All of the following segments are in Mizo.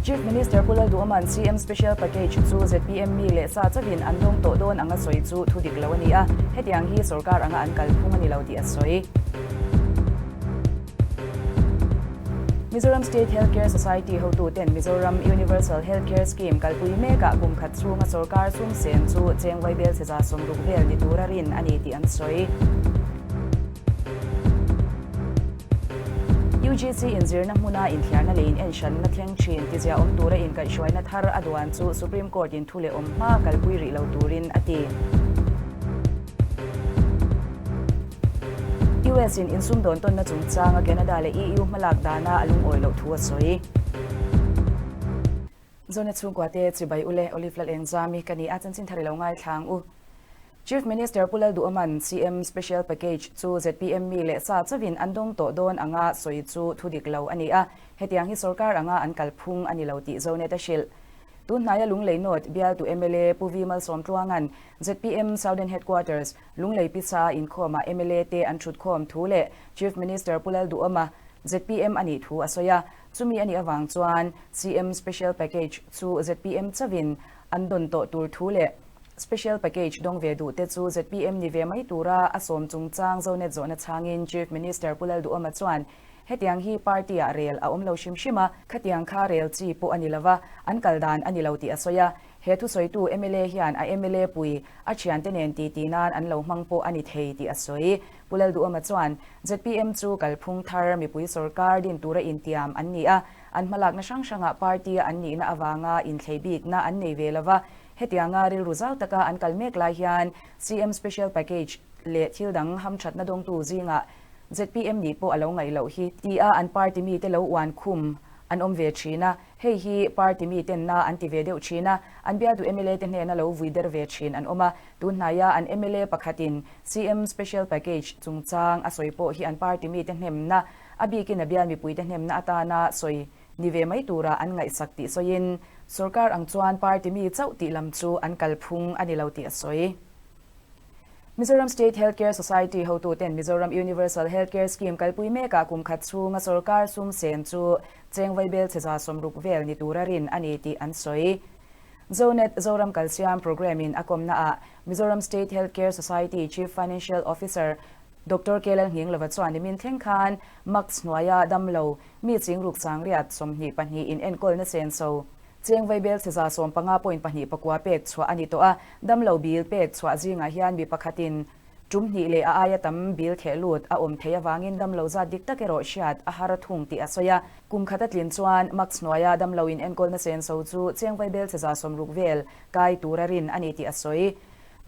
Chief Minister Pu Lalduhawma'n CM Special Package chu zpm mi leh sa chauhin an dawng tawh dawn anga sawi chu thu dik lo a ni a, hetiang hi sorkar anga an kalphung a ni lo tih a sawi. Mizoram State Health Care Society hotuten Mizoram Universal Health Care Scheme kalpui mekah kum khat chhunga sorkar sum sen chu cheng vaibel chhe 60 vel ni tura rin a ni tih an sawi. UGC inzirna hmuna inthiarna leh inenhranna thleng thin tizia awm tura inkaihhruaina thar a duan chu Supreme Court in thu leh awm hma kalpui rih lo turin a ti. US in insumdawn tawnna chungchanga Canada leh EU hmalak dana a lungawi loh thu a sawi. Zone chhungkua te chibai u le Olive Lalengzami ka ni a, chanchin thar i lo ngaithla ang u. Chief Minister Pu Lalduhawma'n CM Special Package chu zpm mi leh sa chauhin an dawng tawh dawn anga sawi chu thu dik lo a ni a, hetiang hi sorkar anga an kalphung a ni lo tih Zonet a hrilh. Tun hnaia Lunglei North bialtu mla Pu V Malsawmtluanga'n zpm Southern Headquarters, Lunglei Pisa inkhawmah mla te an thutkhawm thu leh Chief Minister Pu Lalduhawma zpm a nih thu a sawi a, chumi a nih avang chuan CM Special Package chu zpm chauhin an dawn tawh tur thu leh Special Package dawng ve duh te chu zpm ni ve mai tura a sawm chungchang Zonet zawhna chhangin Chief Minister Pu Lalduhawma chuan hetiang hi party-ah rel a awm lo hrim hrim a, khatiang kha rel chi pawh a ni lova, an kal dan a ni lo tih a sawi a. He thusawitu mla hian a mla pui a thiante nen titi nan an lo hmang pawh a ni thei tih a sawi. Pu Lalduhawma chuan zpm chu kalphung thar mipui sorkar din tura intiam an ni a, an hmalakna hrang hrangah party-a an nihna avanga inthlei bikna an nei ve lova, Hetianga rilru zau taka an kal mek lai hian CM Special Package leh thil dang hamthatna dawngtu zingah zpm nih pawh a lo ngaih loh hi tia an party mite lo uan khum an awm ve thin a, hei hi party miten na an ti ve deuh thin a, an bialtu mla te hnena lo vui der ve thin an awm a, tun hnaia an mla pakhatin CM Special Package chungchang a sawi pawh hi an party mite hnemna, a bikin a bial mipuite hnemna atana sawi Ni ve mai tura an ngaihsak tih sawiin, sorkar ang chuan party mi chauh tih lam chu an kalphung a ni lo tih a sawi. Mizoram State Health Care Society hotuten Mizoram Universal Health Care Scheme kalpui mekah kum khat chhunga sorkar sum sen chu cheng vaibel chhe 60 vel ni tura rin a ni tih an sawi. Zonet Zoram Kalsiam Programme in a kawmnaah Mizoram State Health Care Society Chief Financial Officer Doctor Kelal Nghinglova chuan nimin thleng khan Max hnuaia damlo Mi ching ruk sangriat 22 in enkawlna senso cheng vaibel chhe 15.2 pek chhuah a ni tawh a, damlo bil pek chhuah zingah hian mi pakhatin tum hnih leh a aia tam bil theh lut a awm thei avangin damlo zat dik tak erawh hriat a har thung tih a sawi a. Kum khat a tlin chuan Max hnuaia damlo in enkawlna senso chu cheng vaibel chhe 60 vel kai tura rin a ni tih a sawi.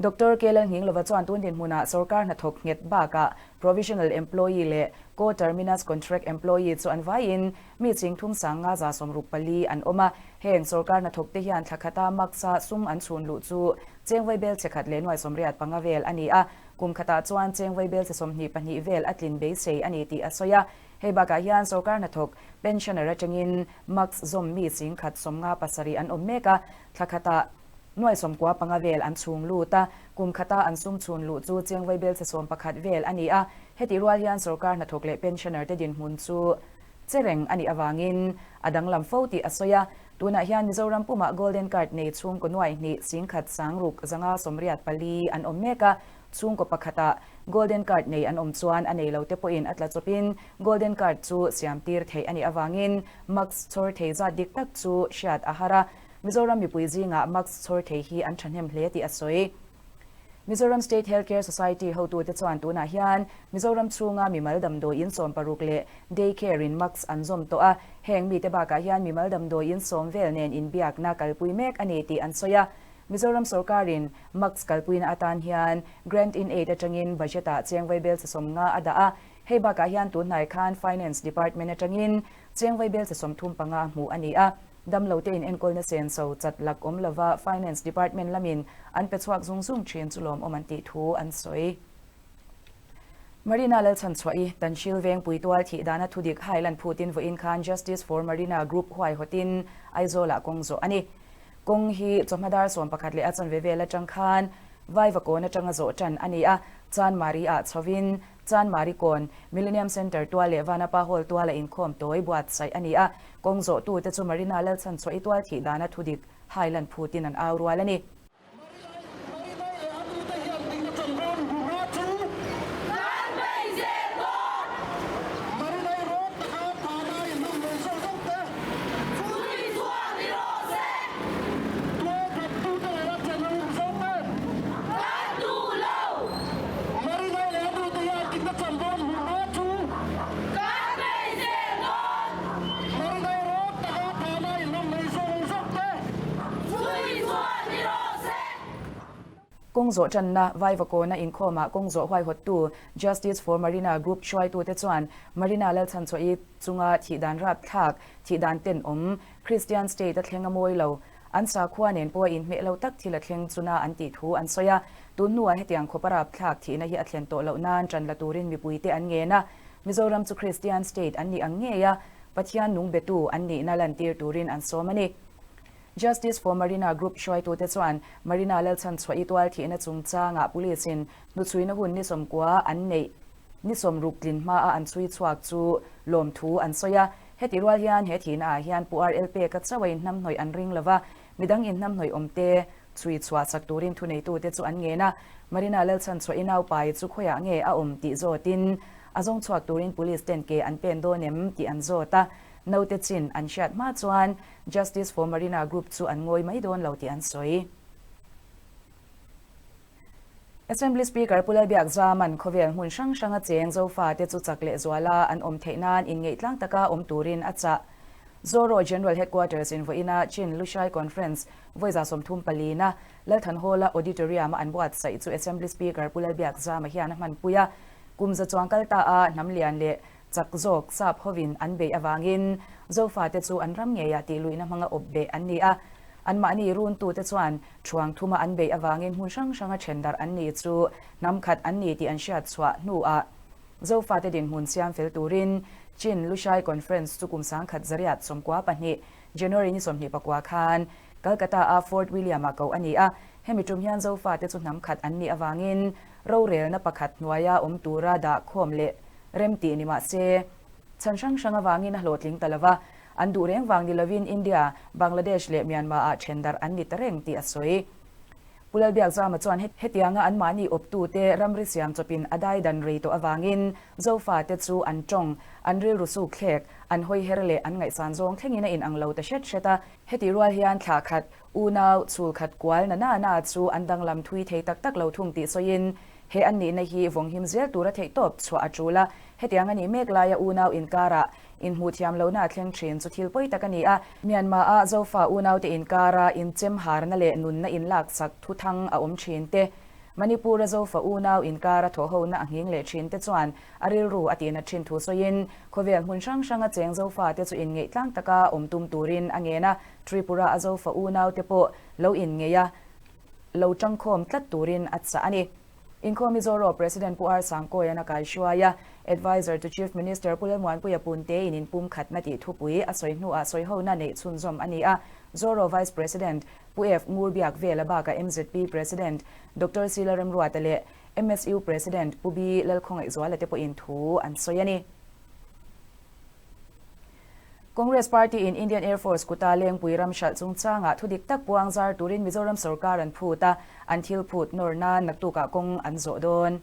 Doctor Kelal Nghinglova chuan tun dinhmunah sorkar hnathawk nghet bakah Provisional Employee leh Co-terminus Contract Employee chu an vaiin mi ching thum sanga 64 an awm a. Heng sorkar hnathawkte hian thla khata maksa sum an chhun luh chu cheng vaibel chhe khat leh nuai 85 vel a ni a. Kum khatah chuan cheng vaibel chhe 22 vel a tlin beisei a ni tih a sawi a. Hei bakah hian sorkar hnathawk pensioner atangin maks zawm mi ching khat 57 an awm mek a, thla khatah Nuai 95 vel an chhung lut a, kum khata an sum chhun luh chu cheng vaibel chhe 11 vel a ni a. Hetih rual hian sorkar hnathawk leh pensioner te dinhmun chu che reng a nih avangin a danglam fo tih a sawi a. Tunah hian Mizoram pumah Golden Card nei chhungkaw nuai hnih singkhat sangruk 584 an awm mek a, chhungkaw pakhatah Golden Card nei an awm chuan a nei lo te pawhin a tla chawpin Golden Card chu siam tir theih a nih avangin max chhawr thei zat dik tak chu hriat a har a. Mizoram mipui zingah mask chhawr thei hi an thahnem hle tih a sawi. Mizoram State Health Care Society hotute chuan tunah hian Mizoram chhunga mimal damdawiin 60 leh day care in mask an zawm tawh a, heng mite bakah hian mimal damdawiin sawm vel nen inbiakna kalpui mek a ni tih an sawi a. Mizoram sorkarin mask kalpuina atan hian Grant in Aid atangin budget-ah cheng vaibel chhe 50 a dah a, hei bakah hian tunhnai khan Finance Department atangin cheng vaibel chhe 35 hmuh a ni a. Damlo te in enkawlna senso chat lak awm lova Finance Department lamin an pe chhuak zung zung thin chu lawmawm an tih thu an sawi. Marina Lalchhanchhuahi, Tanhril Vengpui tual thih dana thudik hailan phutin vawiin khan Justice for Marina Group huaihawtin Aizawlah kawng zawh a ni. Kawng hi chawhma dar 11 leh a chanve vel atang khan Vaivakawn atanga zawh tan a ni a, Chanmari ah chhovin. Chanmari Kawn, Millennium Centre tual leh Vanapa Hall tuala inkhawm tawi buatsaih a ni a, kawng zawhtute chu Marina Lalchhanchhuah i tual thih dana thudik hailan phutin an au rual a ni. Kawng zawh tanna Vaivakawna inkhawmah kawng zawh huaihawttu Justice for Marina Group hruaitute chuan Marina Lalchhanchhuahi chunga thihdan rapthlak, thihdan tenawm, Christian state a thleng a mawi lo, an sakhua nen pawh a inhmeh lo tak thil a thleng chuna an tih thu an sawi a. Tun hnuah hetiang khawpa rapthlak thihna hi a thlen tawh loh nan ṭan la turin mipuite an ngen a. Mizoram chu Christian state an nih ang ngei a, Pathian nung betu an nihna lantir turin an sawm a ni. Justice for Marina Group hruaitute chuan Marina Lalchhanchhuahi tual thihna chungchangah Police-in hnuchhuina hun ni sawmkua an neih ni sawmruk tlin hmaa an chhui chhuak chu lawmthu an sawi a. Heti rual hian he thihna ah hian Pu RL Peka chauh a inhnamhnawih an ring lova, midang inhnamhnawih awmte chhui chhuah sak turin thuneitute chu an ngen a. Marina Lalchhanchhuahi naupai chu khawiah nge a awm tih zawtin a zawng chhuak turin Police ten ke an pen dawn em tih an zawt a. Naute chin an hriat hma chuan Justice for Marina Group chu an ngawi mai dawn lo tih an sawi. Assembly Speaker Pu Lalbiakzaman khawvel hmun hrang hranga cheng Zofate chu chak leh zuala an awm theih nan inngeih-tlang taka awm turin a chah. Zoro General Headquarters in vawiina Chin Lushai Conference vawiza 30 palina Lalthanhawla Auditorium-a an buatsaih chu Assembly Speaker Pu Lalbiakzama hian a hmanpui a. Kum za chuang kal ta a hnam lian leh chak zawk sap hovin an beih avangin Zofate chu an ram ngeiah tihluihna hmanga awp beh an ni a. Anmahni runtute chuan thuang thuma an beih avangin hmun hrang hranga then darh an ni chu hnam khat an ni tih an hriat chhuah hnuah Zofate dinhmun siam fel turin Chin Lushai Conference chu kum 1992 January ni 24 khan Calcutta-a Fort William-ah koh a ni a. Hemi tum hian Zofate chu hnam khat an nih avangin rorelna pakhat hnuaia awm tura dah khawm leh rem tih ni mah se, chhan hrang hrang avangin a hlawhtling ta lo va, an duh reng vang ni lovin India, Bangladesh leh Myanmar-ah then darh an ni ta reng tih a sawi. Pu Lalbiakzama chuan hetianga anmahni awptute ramri siam chawpin a dai dan rei tawh avangin Zofate chu an tawng, an rilru sukthlek, an hawiher leh an ngaihsan zawng thlengin a inang lo ta hret hret a. Hetih rual hian thlah khat, unau, chhul khat kual na na na chu an danglam thui thei tak tak lo thung tih sawiin he an nihna hi vawnghim zel tura theihtawp chhuah a tul a. Hetiang a nih mek laia unau inkarah inhmuh thiam lohna a thleng thin chu thil pawi tak a ni a. Myanmar-a Zofa unaute inkara inchem harna leh nunna inlaksak thuthang a awm thin te, Manipur-a Zofa unau inkara thawhhona a nghing leh thin te chuan a rilru a tihnat thin thu sawiin khawvel hmun hrang hranga cheng Zofa te chu inngeih tlang taka awm tum turin a ngen a, Tripura-a Zofa unaute pawh lo inngeih a, lo tangkhawm tlat turin a chah a ni. Inkhawm Mizoro President Pu R Sangkawian a kaihruai a, Adviser to Chief Minister Pu Lalmuanpuia Punte in inpumkhatna tih thupui a sawi hnuah sawihona neih chhunzawm a ni a, Zoro Vice President Pu F Ngurbiak Vela bakah mzp President Doctor C Lalremruata leh MSU President Pu B Lalkhawngaihzuala te pawhin thu an sawi a ni. Congress Party in Indian Air Force kuta Lengpui ram hralh chungchangah thu dik tak puang zar turin Mizoram sorkar an phut a, an thil phut nawr nan naktukah kawng an zawh dawn.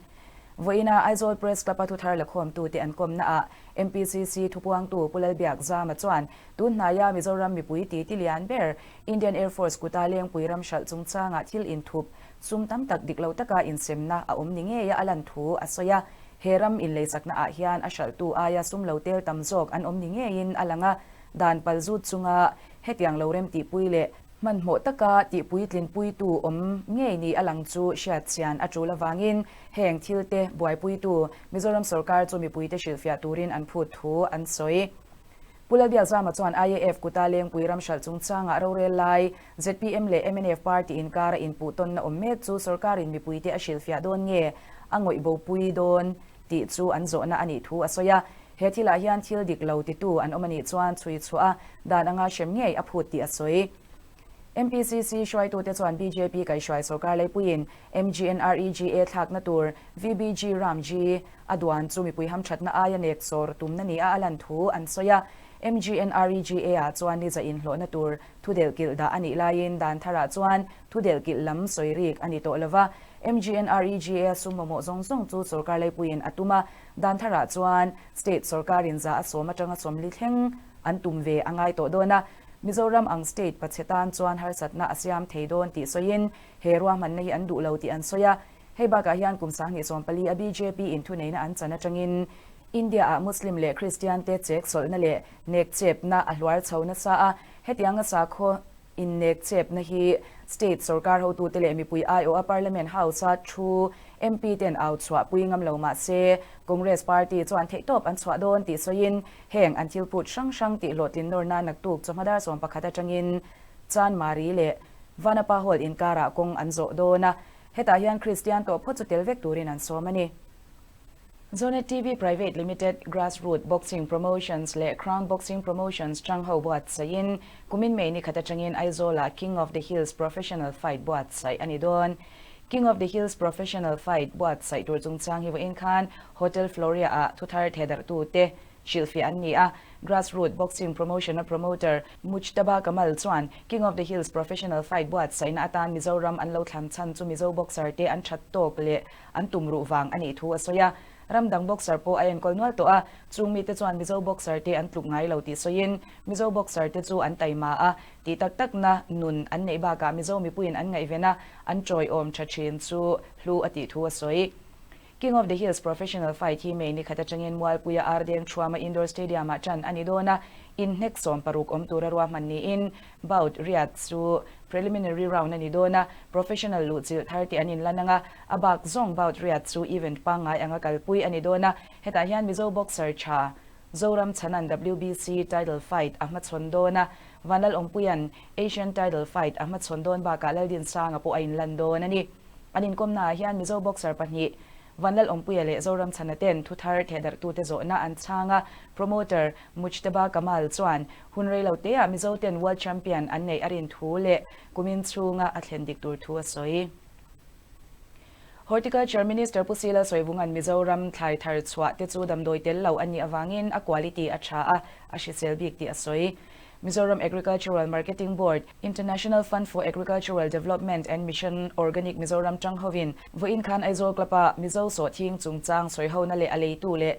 Vawiina Aizawl Press Club-a thuthar lakhawmtute an kawmnaah MPCC thupuangtu Pu Lalbiak Zama chuan tun hnaia Mizoram mipui titi lian ber Indian Air Force kuta Lengpui ram hralh chungchangah thil inthup sum tam tak dik lo taka insemna a awm ni ngeia a lan thu a sawi a. He ram inleisakna ah hian a hralhtu aia sum lo tel tam zawk an awm ni ngeiin a lang a, dan pal zut chunga hetiang lo rem tihpui leh hmanhmawh taka tihpui tlinpuitu awm ngei ni a lang chu hriatchian a tul avangin heng thilte buaipuitu Mizoram sorkar chu mipuite hrilhfiah turin an phut thu an sawi. Pu Lalbiakzama chuan IAF kuta Lengpui ram hralh chungchangah rorel lai zpm leh mnf party inkara inpuh tawnna awm mek chu sorkarin mipuite a hrilhfiah dawn nge a ngawih bopui dawn tih chu an zawhna a nih thu a sawi a. He thilah hian thil dik lo titu an awm a nih chuan chhui chhuah a dan anga hrem ngei a phut tih a sawi. MPCC hruaitute chuan bjp kaihhruai sorkar leipuiin MGNREGA thlakna tur VBG Ramji a duan chu mipui hamthatna aia nek sawr tumna nia a lan thu an sawi a. MGNREGA-ah chuan ni za inhlawhna tur thu delhkilh dah a nih laiin dan tharah chuan thu delhkilh lam sawi rik a ni tawh lova. MGNREGA sum mamawh zawng zawng chu sorkar leipuiin a tum a, dan tharah chuan state sorkarin za a sawm atanga sawmli thleng an tum ve a ngai tawh dawn a. Mizoram ang state pachhe tan chuan harsatna a siam thei dawn tih sawiin he ruahmanna hi an duh lo tih an sawi a. Hei bakah hian kum 2014 a bjp in thuneihna an chan atangin India ah Muslim leh Christian te chek sawlhna leh nek chepna a hluar chho nasa a, hetianga sakhaw innek chepna hi state sorkar hotute leh mipui aiawh a Parliament House a thu MP ten au chhuahpui ngam lo mah se Congress party chuan theihtawp an chhuah dawn tih sawiin Heng an thil phut hrang hrang tih hlawhtlin nawrna naktuk chawhma dar 11 atangin Chanmari leh Vanapa Hall inkarah kawng an zawh dawn a, hetah hian Kristian tawh phawt chu tel vek turin an sawm a ni. Zonet TV Private Limited, Grassroot Boxing Promotions leh Crown Boxing Promotions chang ho buatsaihin kumin May ni khat atangin Aizawlah King of the Hills Professional Fight buatsaih a ni dawn. King of the Hills Professional Fight buatsaih tur chungchang hi vawiin khan Hotel Floria ah thuthar thehdarhtute hrilhfiah an ni a. Grassroot Boxing Promotion-a promoter Mujtaba Kamal chuan King of the Hills Professional Fight buatsaihna atan Mizoram an lo thlan chhan chu Mizo boxer te an that tawk leh an tum ruh vang a nih thu a sawi a. Ram dang boxer pawh a enkawl nual tawh a, chung mite chuan Mizo boxer te an tluk ngai lo tih sawiin Mizo boxer te chu an taima a, tih tak takna nun an neih bakah Mizo mipuiin an ngaihven a, an tawiawm tha thin chu hlu a tih thu a sawi. King of the Hills Professional Fight hi May ni khat atangin Mualpuia Ardeng Thuama Indoor Stadium-ah tan a ni dawn a, inhnek 16 awm tura ruahman niin bout riat chu preliminary round a ni dawn a, professional luhchilh thar tih an inlan ang a, a bak zawng bout riat chu event pangngai anga kalpui a ni dawn a, hetah hian Mizo boxer tha Zoram Chhanan WBC title fight a hmachhawn dawn a, Vanlal Awmpuia'n Asian title fight a hmachhawn dawn bakah Laldinsanga pawh a inlan dawn a ni. An inkawmnaah hian Mizo boxer pahnih Vanlal Awmpuia leh Zoram Chhana ten thu thar thehdarhtute zawhna an chhang a, promoter Mujtaba Kamal chuan hun reilo teah Mizo ten World Champion an neih a rin thu leh kumin chhunga a thlen dik tur thu a sawi. Horticulture Minister Pu Sila Sawivunga'n Mizoram thlai thar chhuah te chu damdawi tel lo a nih avangin a quality a tha a, a hrisel bik tih a sawi. Mizoram Agricultural Marketing Board, International Fund for Agricultural Development and Mission Organic Mizoram tang hovin vawiin khan Aizawl Club-a Mizo sawhthing chungchang sawihona leh a leitu leh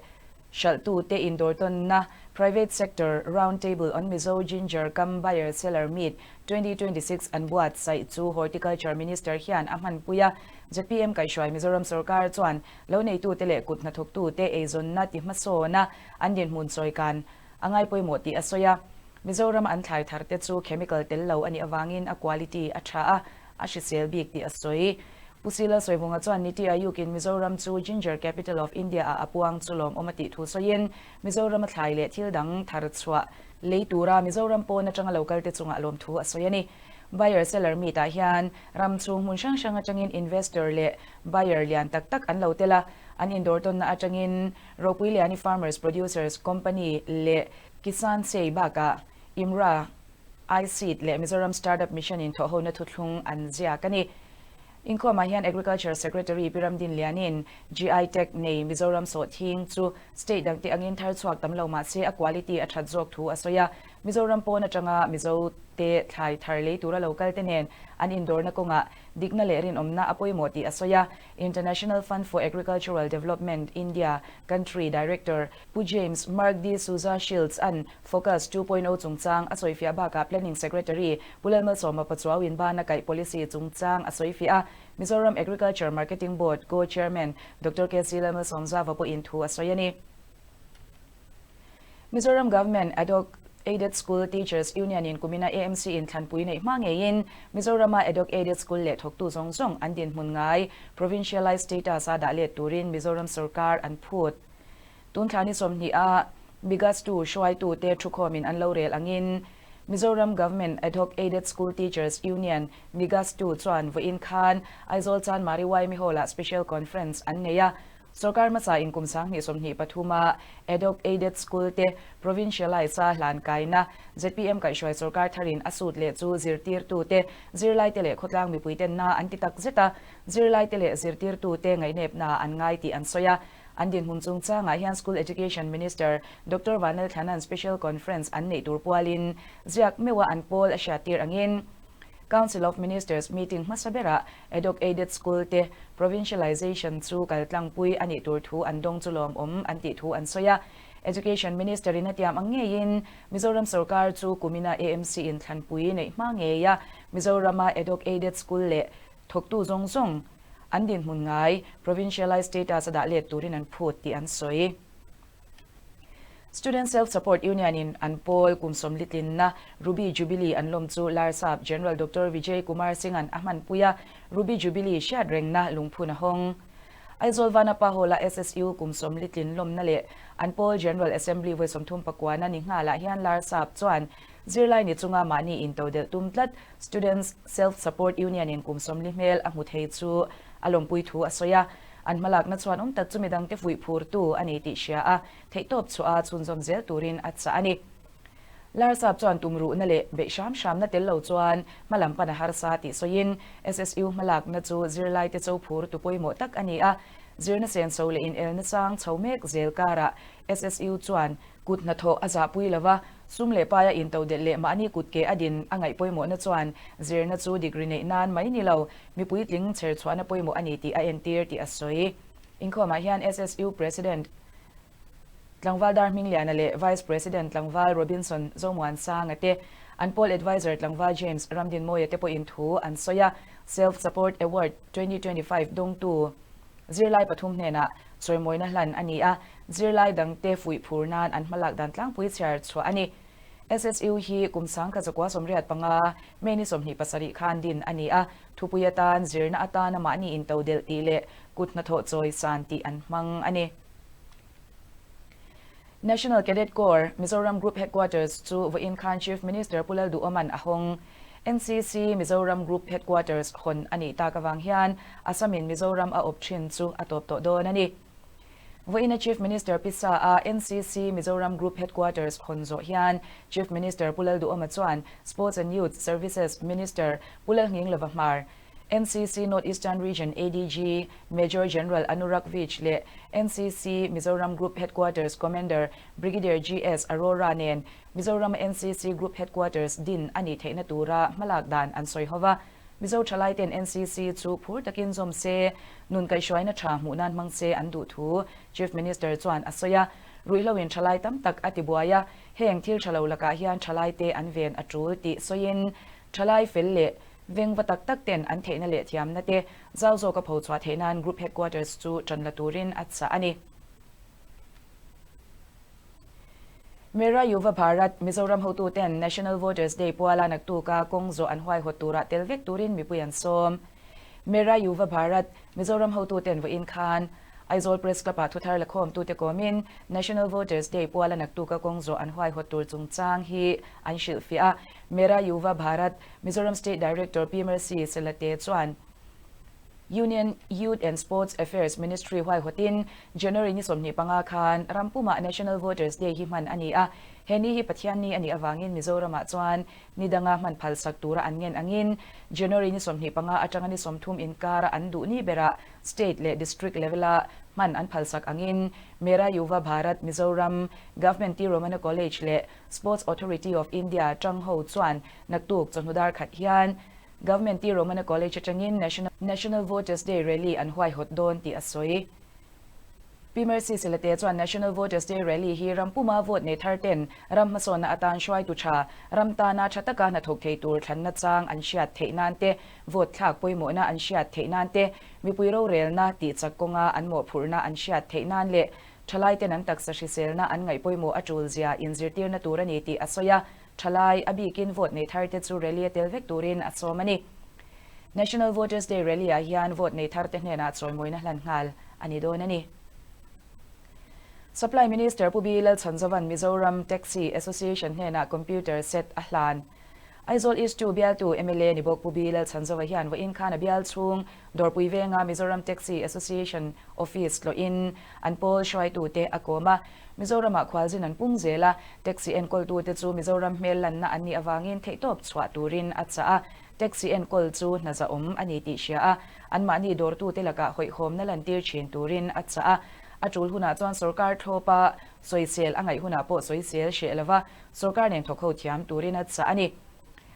hralhtute indawrtawnna Private Sector Round Table on Mizo Ginger Cum Buyer Seller Meet 2026 an buatsaih chu Horticulture Minister hian a hmanpui a. Zpm kaihhruai Mizoram sorkar chuan lo neitute leh kut hnathawktute eizawnna ti hmasawna an dinhmun chawikan a ngai pawimawh tih a sawi a. Mizoram an thlai thar te chu chemical tel lo a nih avangin a quality a tha a, a hrisel bik tih a sawi. Pu Sila Sawivunga chuan Niti Aayog-in Mizoram chu Ginger Capital of India-ah a puang chu lawmawm a tih thu sawiin Mizoram a thlai leh thil dang thar chhuah lei tura Mizoram pawn atanga lo kalte chungah lawmthu a sawi a ni. Buyer seller meet-ah hian ram chhung hmun hrang hrang atangin investor leh buyer lian tak tak an lo tel a, an indawr tawnna atangin Ropuiliani Farmers Producers Company leh Kisan Sei bakah IMRA, iSeed leh Mizoram Startup Mission in thawhhona thuthlung an ziak a ni. Inkhawmah hian Agriculture Secretary Pi Ramdin Lianin GI Tag nei Mizoram sawhthing chu state dangte angin thar chhuak tam lo mah se a quality a that zawk thu a sawi a. Mizoram pawn atanga Mizo te thlai thar lei tura lo kal te nen an indawrna kawngah dikna leh rinawmna a pawimawh tih a sawi a. International Fund for Agricultural Development India Country Director Pu James Mark D. Souza Shields an Focus 2.0 chungchang a sawifiah bakah Planning Secretary Pu Lalmalsawma Pachuau in bana kaih policy chungchang a sawifiah a, Mizoram Agriculture Marketing Board Co-Chairman Doctor KC Lalmalsawmzava pawhin thu a sawi a ni. Mizoram Government Ad Hoc Aided School Teachers Union in kumina AMC in thlanpui neih hma ngeiin Mizorama Ad Hoc Aided School leh thawktu zawng zawng an dinhmun ngai Provincialised Status a dah let turin Mizoram sorkar an phut. Tun thla ni 20 a Migastu hruaitute thukhawmin an lo rel angin Mizoram Government Ad Hoc Aided School Teachers Union, Migastu, chuan vawiin khan Aizawl Chanmari YME Hall-ah Special Conference an nei a. Sorkar hmasa in kum 2023 a Ad-hoc Aided School te provincialise a hlan kaina zpm kaihhruai sorkar tharin a sut leh chu zirtirtute, zirlaite leh khawtlang mipuiten na an ti tak zet a, zirlaite leh zirtirtute ngaihnepna an ngai tih an sawi a. An dinhmun chungchangah hian School Education Minister Doctor Vanel Thlanan Special Conference an neih tur pualin ziak meuha an pawl a hriattir angin Council of Ministers meeting hmasa berah Ad-hoc Aided School te provincialization chu kaltlangpui a nih tur thu an dawng chu lawmawm an tih thu an sawi a. Education Minister in a tiam ang ngeiin Mizoram sorkar chu kumina AMC in thlanpui neih hma ngeia Mizorama Ad-hoc Aided School leh thawktu zawng zawng an dinhmun ngai provincialized status a dah let turin an phut tih an sawi. Student Self Support Union in an pawl kum sawmlitlinna Ruby Jubilee an lawm chu Larsap General Doctor Vijay Kumar Singh-a'n a hmanpui a, Ruby Jubilee hriat rengna lungphun a hawng. Aizawl Vanapa Hall-a SSU kum sawmlitlin lawmna leh an pawl General Assembly vawi 34 na ni nghalah hian Larsap chuan zirlai ni chunga mahni intodelh tum tlat Students Self Support Union in kum 40 hmel a hmu thei chu a lawmpui thu a sawi a. An hmalakna chuan awm tak chu midangte fuih phurtu a ni tih hria a, theihtawp chhuah a chhunzawm zel turin a chah a ni. Larsap chuan tumruhna leh beih hram hramna tel lo chuan hmalam pan a harsa tih sawiin SSU hmalakna chu zirlaite cho phurtu pawimawh tak a ni a, zirna senso leh inelna sang chho mek zel karah SSU chuan kut hnathawh a zahpui lo va, sum leh paia intodelh leh mahni kut ke a din a ngaih pawimawhna chuan zirna chu degree neih nan mai ni lo, mipui tling chher chhuahna pawimawh a ni tih a entir tih a sawi. Inkhawmah hian SSU President Tlangval Darhmingliana leh Vice President Tlangval Robinson Zomuansanga te, an pawl Adviser Tlangval James Ramdinmawia te pawhin thu an sawi a, Self Support Award 2025 dawngtu zirlai pathum hnenah chawimawina hlan a ni a, zirlai dangte fuih phur nan an hmalak dan tlangpui chhiar chhuah a ni. SSU hi kum 1985, May ni 27 khan din a ni a, thupui atan zirna atana mahni intodelh tih leh kut hnathawh chawi san tih an hmang a ni. National Cadet Corps, Mizoram Group Headquarters chu vawiin khan Chief Minister Pu Lalduhoman a hawng. NCC Mizoram Group Headquarters hawn a nih tak avang hian Assam-in Mizoram a awp thin chu a tawp tawh dawn a ni. Vawiina Chief Minister Pisa a NCC Mizoram Group Headquarters hawn zawh hian Chief Minister Pu Lalduhoma chuan Sports and Youth Services Minister Pu Lalnghinglova Hmar, NCC North Eastern Region ADG Major General Anurag Vij leh NCC Mizoram Group Headquarters Commander Brigadier GS Arora nen Mizoram NCC Group Headquarters din a nih theihna tura hmalak dan an sawi ho va. Mizo thalaiten NCC chu phur takin zawm se, nun kaihhruaina tha hmuh nan hmang se an duh thu Chief Minister chuan a sawi a. Ruihloin thalai tam tak a ti buai a, heng thil tha lo lakah hian thalaite an ven a tul tih sawiin thalai fel leh veng va tak tak ten an theihna leh thiamna te zau zawka pho chhuah theih nan Group Headquarters chu tan la turin a chah a ni. Mera Yuva Bharat, Mizoram hotuten National Voters Day puala naktuka kawng zawh an huaihawt turah tel vek turin mipui an sawm. Mera Yuva Bharat, Mizoram hotuten vawiin khan Aizawl Press Club-ah thuthar la khawmtute kawmin National Voters Day puala naktuka kawng zawh an huaihawt tur chungchang hi an hrilhfiah a. Mera Yuva Bharat, Mizoram State Director Pi Mercy Selate chuan, Union Youth and Sports Affairs Ministry huaihawtin January ni 25 khan rampumah National Voters Day hi hman a ni a. He ni hi Pathian ni a nih avangin Mizoramah chuan ni danga hman phalsak tura an ngen angin January ni 25 atanga ni 30 inkara an duh ni berah State leh District level-a hman an phalsak angin Mera Yuva Bharat Mizoram Government T Romana College leh Sports Authority of India tang ho chuan naktuk chawhnu dar khat hian Government T Romana College atangin National Voters Day Rally an huaihawt dawn tih a sawi. Pi Mercy Selate chuan National Voters Day Rally hi ram puma vote nei thar ten ram hmasawnna atan hruaitu tha, ram tana tha taka hnathawk thei tur thlanna chang an hriat theih nan te, vote thlak pawimawhna an hriat theih nan te, mipui rorelna tih chak kawnga an mawhphurhna an hriat theih nan leh thalaiten an taksa hriselna an ngaih pawimawh a tul zia inzirtirna tur a ni tih a sawi a. Thalai, a bikin vote nei thar te chu rally a tel vek turin a sawm a ni. National Voters Day rally ah hian vote nei thar te hnenah chawimawina hlan nghal a ni dawn a ni. Supply Minister Pu B Lalchhanzovan Mizoram Taxi Association hnenah computer set a hlan. Aizawl East ii bialtu mla ni bawk Pu B Lalchhanzova hian vawiin khan a bial chhung Dawrpui venga Mizoram Taxi Association Office tlawhin an pawl hruaitute a kawm a. Mizoramah khualzin an pung zel a, taxi enkawltute chu Mizoram hmel lanna an nih avangin theihtawp chhuah turin a chah a. Taxi enkawl chu hna zahawm a ni tih hria a, anmahni dawrtute lakah hawihhawmna lantir thin turin a chah a. A tul hunah chuan sorkar thlawpa sawisel a ngaih hunah pawh sawisel hreh lova sorkar nen thawkho thiam turin a chah a ni.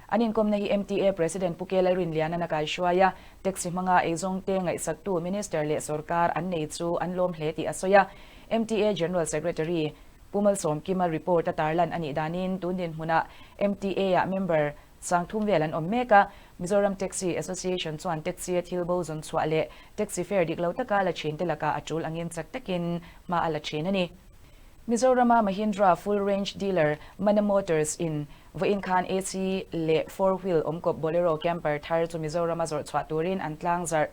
An inkawmna hi MTA President Pu K Lalrinliana'n a kaihruai a, taxi hmanga eizawngte ngaihsaktu Minister leh sorkar an nei chu an lawm hle tih a sawi a. MTA General Secretary Pu Malsawmkima report a tarlan a nih danin tun dinhmunah MTA-ah member Sangthum vel an awm mek a, Mizoram Taxi Association chuan taxi-a thil bo zawn chhuah leh taxi fare dik lo taka la thin te lakah a tul angin chak takin hma a la thin a ni. Mizorama Mahindra full range dealer Mana Motors in vawiin khan AC leh four wheel awmkawp Bolero camper thar chu Mizorama zawrh chhuah turin an tlangzarh.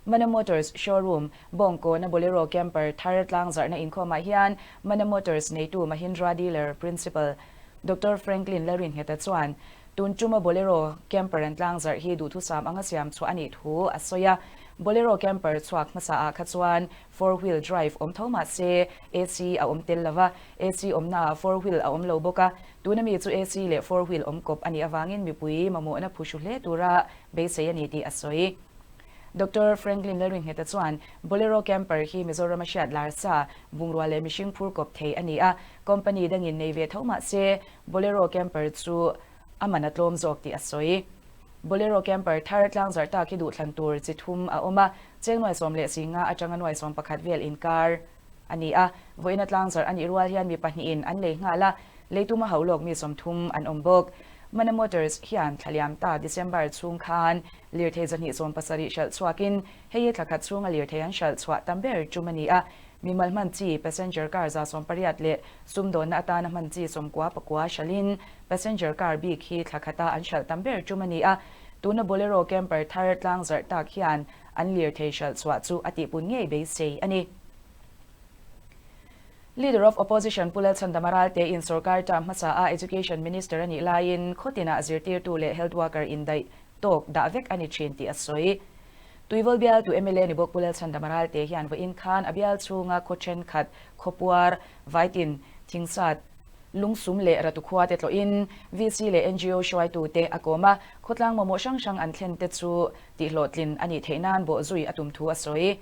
Mana Motors showroom Bawngkawna Bolero camper thar tlangzarhna inkhawmah hian Mana Motors neitu Mahindra dealer principal Doctor Franklin Lalringheta chuan tun tuma Bolero camper an tlangzarh hi duhthusam anga siam chhuah a nih thu a sawi a. Bolero camper chhuak hmasa ah kha chuan four wheel drive awm tho mah se AC a awm tel lova, AC awmna ah four wheel a awm lo bawk a. Tuna mi chu AC leh four wheel awm kawp a nih avangin mipui mamawhna phuhru hle tura beisei a ni tih a sawi. Doctor Franklin Lalringheta chuan Bolero camper hi Mizoram a hriat lar sa, bungrua leh mihring phur kawp thei a ni a, company dangin nei ve tho mah se Bolero camper chu a man a tlawm zawk tih a sawi. Bolero camper thar tlangzarh tak hi duhthlan tur chi thum a awm a, cheng nuai 15 atanga nuai 11 vel inkar a ni a, vawiina tlangzarh a nih rual hian mi pahnihin an lei nghal a, leituma hauh lawk mi 30 an awm bawk. Mana Motors hian thlaliam ta December chhung khan lirthei 270 hralh chhuakin hei hi thla khat chhunga lirthei an hralh chhuah tam ber tum a ni a, mimal hman chi passenger car 80 leh sumdawnna atana hman chi 99 hralhin passenger car bik hi thla khata an hralh tam ber tum a ni a, tuna Bolero camper thar tlangzarh tak hian an lirthei hralh chhuah chu a tihpun ngei beisei a ni. Leader of Opposition Pu Lalchhandama Ralte in sorkar term hmasa a Education Minister a nih laiin khawtinah zirtirtu leh health worker indaih tawk dah vek a ni thin tih a sawi. Tuivawl bialtu mla ni bawk Pu Lalchhandama Ralte hian vawiin khan a bial chhunga khaw thenkhat, khawpuar, vaitin, thingsat, lungsum leh ratu khua te tlawhin VC leh ngo hruaitute a kawm a, khawtlang mamawh hrang hrang an thlen te chu tihhlawhtlin a nih theih nan bawhzui a tum thu a sawi.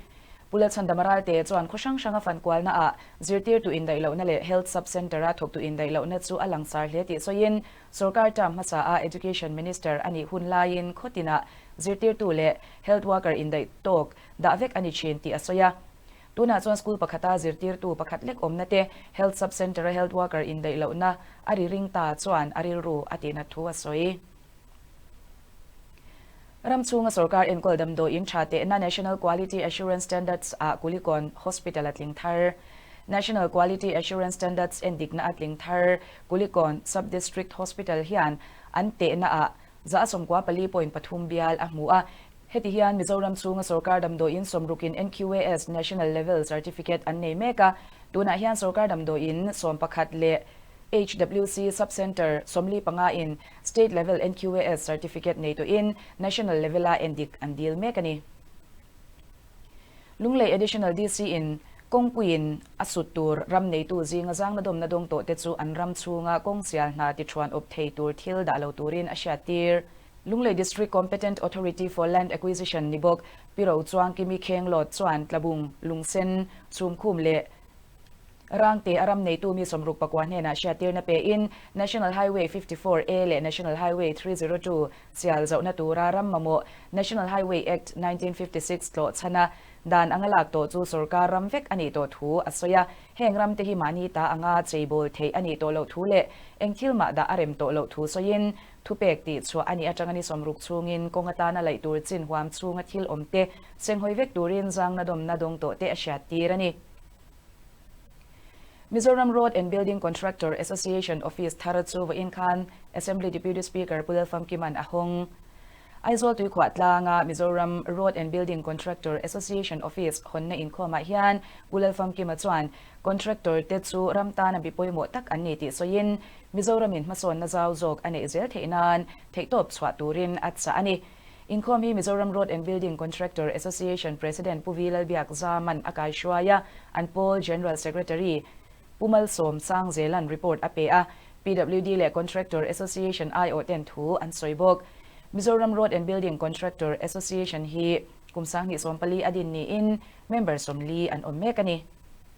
Pu Lalchhandama Ralte chuan khaw hrang hranga fankualna ah zirtirtu indaih lohna leh Health Sub Centre a thawktu indaih lohna chu a langsar hle tih sawiin sorkar term hmasa a Education Minister a nih hun laiin khaw tinah zirtirtu leh Health Worker indaih tawk dah vek a ni thin tih a sawi a. Tunah chuan school pakhata zirtirtu pakhat lek awmna te Health Sub Centre a Health Worker indaih lohna a ri ring ta chuan a rilru a tihnat thu a sawi. Ram chhunga sorkar enkawl damdawiin tha tehna National Quality Assurance Standards ah Kulikawn Hospital a tling thar. National Quality Assurance Standards endikna a tling thar Kulikawn Sub-District Hospital hian an tehna ah 94.3 bial a hmu a. Heti hian Mizoram chhunga sorkar damdawiin sawmrukin NQAS National Level Certificate an nei mek a, tunah hian sorkar damdawiin 11 leh HWC Sub-Centre 45 in State Level NQAS Certificate nei tawhin National Level-a endik an dil mek a ni. Lunglei Additional DC in kawngpuiin a sut tur ram neitu zinga zangna dawmna dawng tawh te chu an ram chhunga kawng sial hna tithuan awp thei tur thil dah lo turin a hriattir. Lunglei District Competent Authority for Land Acquisition ni bawk Pi Rochuangkimi Khenglawt chuan Tlabung, Lungsen, Chhumkhum leh Rangte a ram neitu mi 64 hnenah hriattirna pein National Highway 54A leh National Highway 302 sial zohna tura ram mamawh National Highway Act 1956 tlawh chhana dan anga lak tawh chu sorkar ram vek a nih tawh thu a sawi a. Heng ramte hi mahni ta anga cheibawl theih a nih tawh loh thu leh eng thil mah dah a rem tawh loh thu sawiin thupek tih chhuah a nih atanga ni 60 chhungin kawng atana laih tur chin huam chhunga thil awmte senghawi vek turin zangna dawmna dawng tawh te a hriattir a ni. Mizoram Road and Building Contractor Association Office thar chu vawiin khan Assembly Deputy Speaker Pu Lalfamkiman a hawng. Aizawl Tuikhuah tlanga Mizoram Road and Building Contractor Association Office hawnna inkhawmah hian Pu Lalfamkima chuan Contractor te chu ram tana mi pawimawh tak an ni tih sawiin Mizoramin hmasawnna zau zawk a neih zel theih nan theihtawp chhuah turin a chah a ni. Inkhawm hi Mizoram Road and Building Contractor Association President Pu V Lalbiak Zaman a kaihruai a, an pawl General Secretary Pu Malsawm Sangzelan report a pe a, PWD leh Contractor Association aiawh ten thu an sawi bawk. Mizoram Road and Building Contractor Association hi kum 2014 a din niin member 40 an awm mek a ni.